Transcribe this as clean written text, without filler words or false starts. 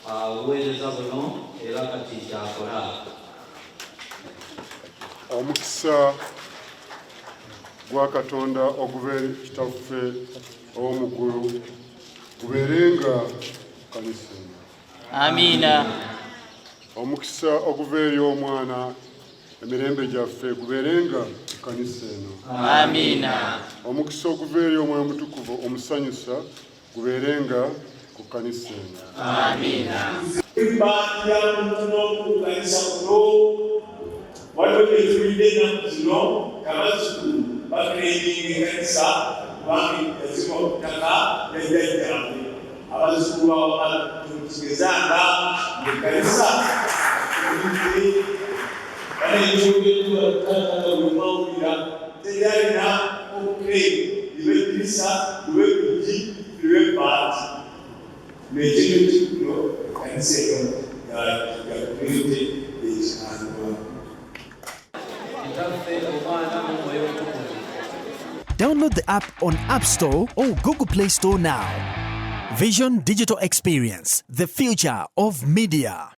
Obuweereza buno era kati kyakola. Omukisa gwa Katonda oguva eri Kitaffe ow'omu ggulu gubeerenga ku kanisa eno. Amiina. Omukisa oguva eri Omwana emirembe gyaffe gubeerenga ku kanisa eno. Amiina. Omukisa oguva eri Omwoyo Omutukuvu omusanyusa gubeerenga ku kanisa eno. Amiina. Ebbaati ya muntu n'omu ku kanisa kuno. Waliwo bye tuwulidde ennaku zino ng'abazzukulu bakireeminga ekkanisa kubanga yazimbwa ku ttaka lya jjajjaabwe. Abazzukulu ba Wamala temukigezanga ng'ekkanisa egudde. Bannange kyogeddwa taata nga buli omu awulira teri alina okuclaim liba eddirisa, liba oluggi, liba ebbaati. N'ekintu kino ekkanisa eno ya community y'e Kikandwa. Kitaffe, Omwana n'Omwoyo Omutukuvu. Download the app on App Store or Google Play Store now. Vision Digital Experience, the future of media.